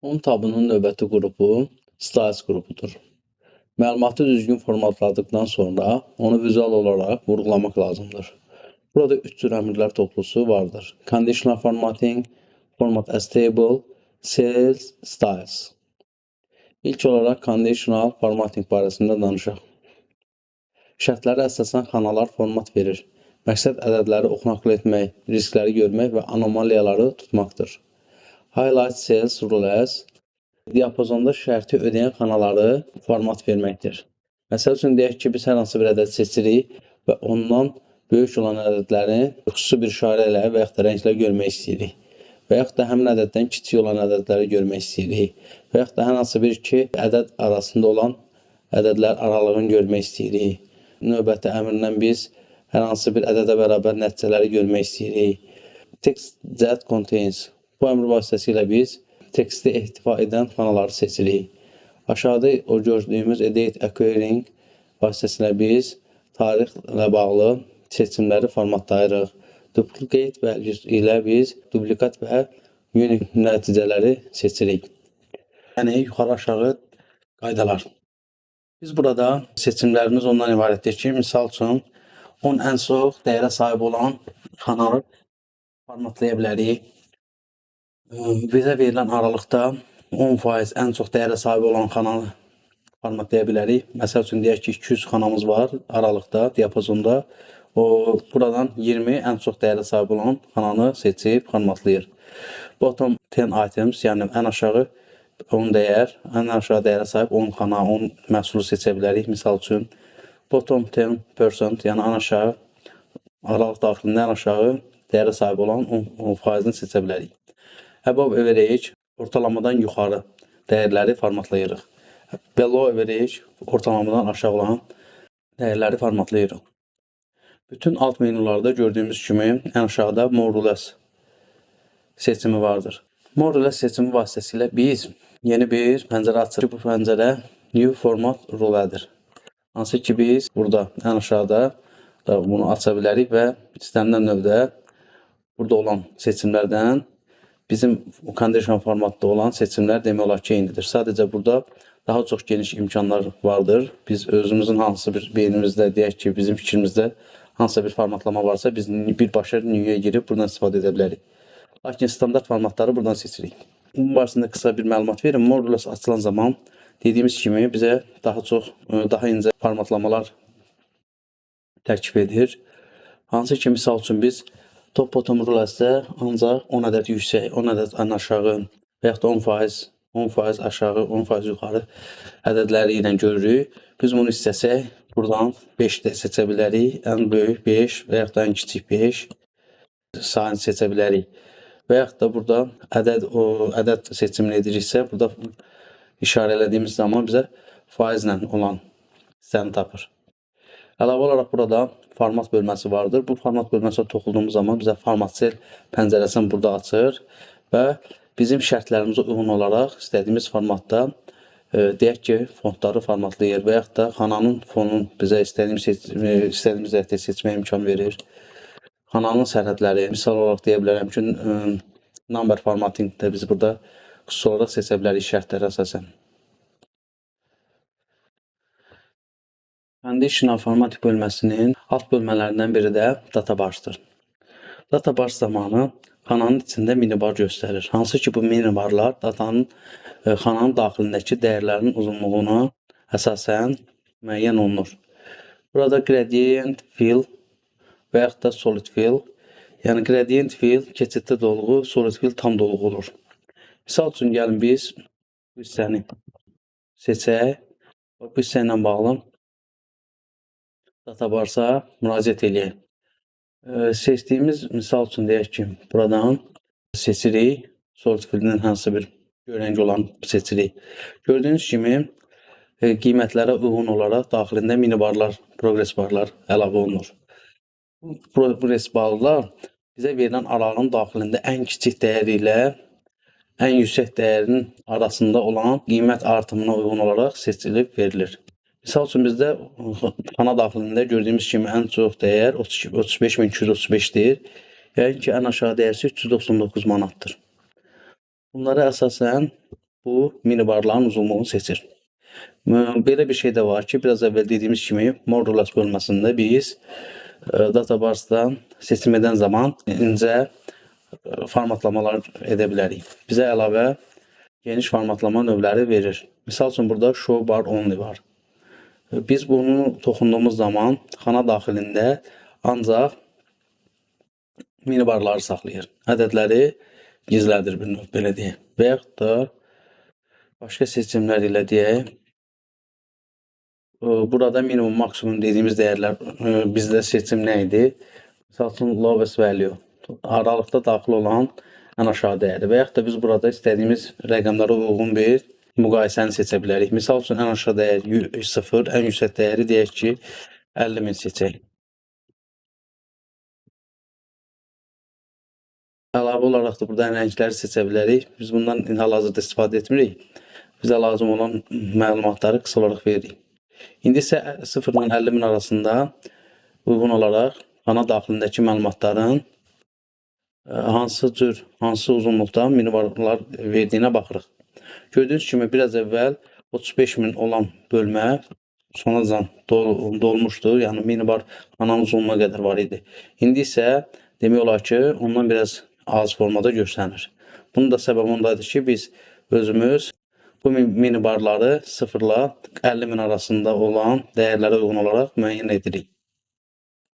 Home tabının növbəti qrupu Styles qrupudur. Məlumatı düzgün formatladıqdan sonra onu vizual olaraq vurğulamaq lazımdır. Burada üç cür əmrlər toplusu vardır. Conditional Formatting, Format as Table, Cells Styles. İlk olaraq Conditional Formatting barəsində danışaq. Şərtlərə əsasən xanalar format verir. Məqsəd ədədləri oxunaqlı etmək, riskləri görmək və anomaliyaları tutmaqdır. Highlight Cells Rules diapazonda şərti ödəyən xanaları format verməkdir. Məsəl üçün deyək ki, biz hər hansı bir ədəd seçirik və ondan böyük olan ədədləri xüsusi bir işarə ilə və yaxud da rənglə görmək istəyirik. Və yaxud da həmin ədəddən kiçik olan ədədləri görmək istəyirik. Və yaxud da hər hansı bir iki ədəd arasında olan ədədlər aralığını görmək istəyirik. Növbəti əmrlə biz hər hansı bir ədədə bərabər nəticələri görmək istəyirik. Text that contains. Bu əmr vasitəsilə biz teksti ehtiva edən xanaları seçirik. Aşağıda o gördüyümüz Date According vasitəsilə biz tarixlə bağlı seçimləri formatlayırıq. Duplicate values ilə biz duplikat və unique nəticələri seçirik. Yəni yuxarı-aşağı qaydalar. Biz burada seçimlərimiz ondan ibarətdir ki, misal üçün 10 ən çox dəyərə sahib olan xananı formatlaya bilərik. Bizə verilən aralıqda 10% ən çox dəyərə sahib olan xananı formatlaya bilərik. Məsəl üçün deyək ki, 200 xanamız var aralıqda, diapazonda. O buradan 20 ən çox dəyərə sahib olan xananı seçib formatlayır. Bottom 10 items, yəni ən aşağı 10 dəyər, ən aşağı dəyərə sahib 10 xana, 10 məhsulu seçə bilərik. Misal üçün bottom 10%, yəni ən aşağı aralıq daxilində ən aşağı dəyərə sahib olan 10 faizini seçə bilərik. Above average ortalamadan yuxarı dəyərləri formatlayırıq. Below average ortalamadan aşağı olan dəyərləri formatlayırıq. Bütün alt menularda gördüyümüz kimi ən aşağıda More Rules seçimi vardır. More Rules seçimi vasitəsilə biz yeni bir pəncərə açırıq. Bu pəncərə New Format Rule'dir. Hansı ki biz burada ən aşağıda da bunu aça bilərik və istənilən növdə burada olan seçimlərdən bizim condition formatda olan seçimlər demək olar ki, eynidir. Sadəcə burada daha çox geniş imkanlar vardır. Biz özümüzün hansı bir beynimizdə, deyək ki, bizim fikrimizdə hansısa bir formatlama varsa, biz birbaşa New-yə girib buradan istifadə edə bilərik. Lakin standart formatları buradan seçirik. Bunun barəsində qısa bir məlumat verim. More Rules açılan zaman dediyimiz kimi bizə daha çox, daha incə formatlamalar təklif edir. Hansı ki, misal üçün biz top bottom rulesdə ancaq 10 ədəd yüksək, 10 ədəd ən aşağı və yaxud da 10%, 10% aşağı, 10% yuxarı ədədləri ilə görürük. Biz bunu istəsək buradan 5 də seçə bilərik. Ən böyük 5 və yaxud da ən kiçik 5 sayını seçə bilərik. Və yaxud da burada ədəd, o ədəd seçimini ediriksə, burada işarə elədiyimiz zaman bizə faizlə olan hissəni tapır. Əlavə olaraq burada format bölməsi vardır. Bu format bölməsinə toxunduğumuz zaman bizə format cell pəncərəsini burada açır və bizim şərtlərimizə uyğun olaraq istədiyimiz formatda deyək ki, fontları formatlayır və yaxud da xananın fonunu bizə istədiyimiz rəngdə seçməyə imkan verir. Xananın sərhədləri, misal olaraq deyə bilərəm ki, number formatting də biz burada xüsusi olaraq seçə bilərik şərtlərə əsasən. Conditional Formatting bölməsinin alt bölmələrindən biri də data barsdır. Data bars zamanı xananın içində minibar göstərir. Hansı ki, bu minibarlar datanın xananın daxilindəki dəyərlərin uzunluğuna əsasən müəyyən olunur. Burada gradient fill və yaxud da solid fill, yəni gradient fill keçidli dolğu, solid fill tam dolğu olur. Misal üçün gəlin biz bu hissəni seçək. Bu hissə ilə bağlı data barsa müraciət eləyək. Seçdiyimiz, misal üçün deyək ki, buradan seçirik. Solid fill-nin hansısa bir göy rəngi olan seçirik. Gördüyünüz kimi qiymətlərə uyğun olaraq daxilində minibarlar, progress barlar əlavə olunur. Bu progress barlar bizə verilən aralığın daxilində ən kiçik dəyər ilə ən yüksək dəyərin arasında olan qiymət artımına uyğun olaraq seçilib verilir. Misal üçün bizdə xana daxilində gördüyümüz kimi ən çox dəyər 35.235-dir. Yəni ki, ən aşağı dəyər isə 399 manatdır. Bunlara əsasən bu minibarların uzunluğunu seçir. Belə bir şey də var ki, biraz əvvəl dediyimiz kimi More bölməsində biz Databars'dan seçim edən zaman incə formatlamalar edə bilərik. Bizə əlavə geniş formatlama növləri verir. Misal üçün burada Show Bar Only var. Biz bunu toxunduğumuz zaman xana daxilində ancaq minibarları saxlayır. Ədədləri gizlədir bir növ, belə deyək. Və yaxud da başqa seçimlər ilə deyək. Burada minimum, maksimum dediyimiz dəyərlər bizdə seçim nə idi? Misal üçün lowest value, aralıqda daxil olan ən aşağı dəyəri və yaxud da biz burada istədiyimiz rəqəmlərə uyğun bir müqayisəni seçə bilərik. Misal üçün ən aşağı dəyər 0, ən yüksək dəyəri deyək ki 50.000 seçək. Əlavə olaraq da buradan rəngləri seçə bilərik. Biz bundan hal-hazırda istifadə etmirik. Bizə lazım olan məlumatları qısa olaraq veririk. İndi isə 0 ilə 50.000 arasında uyğun olaraq xana daxilindəki məlumatların hansı cür, hansı uzunluqda minibarlar verdiyinə baxırıq. Gördüyünüz kimi biraz əvvəl 35.000 olan bölmə sonacan dolmuşdu. Yəni minibar xananın uzunluğuna qədər var idi. İndi isə demək olar ki, ondan biraz az formada göstərir. Bunun da səbəbi ondadır ki, biz özümüz bu minibarları 0 ilə 50.000 arasında olan dəyərlərə uyğun olaraq müəyyən edirik.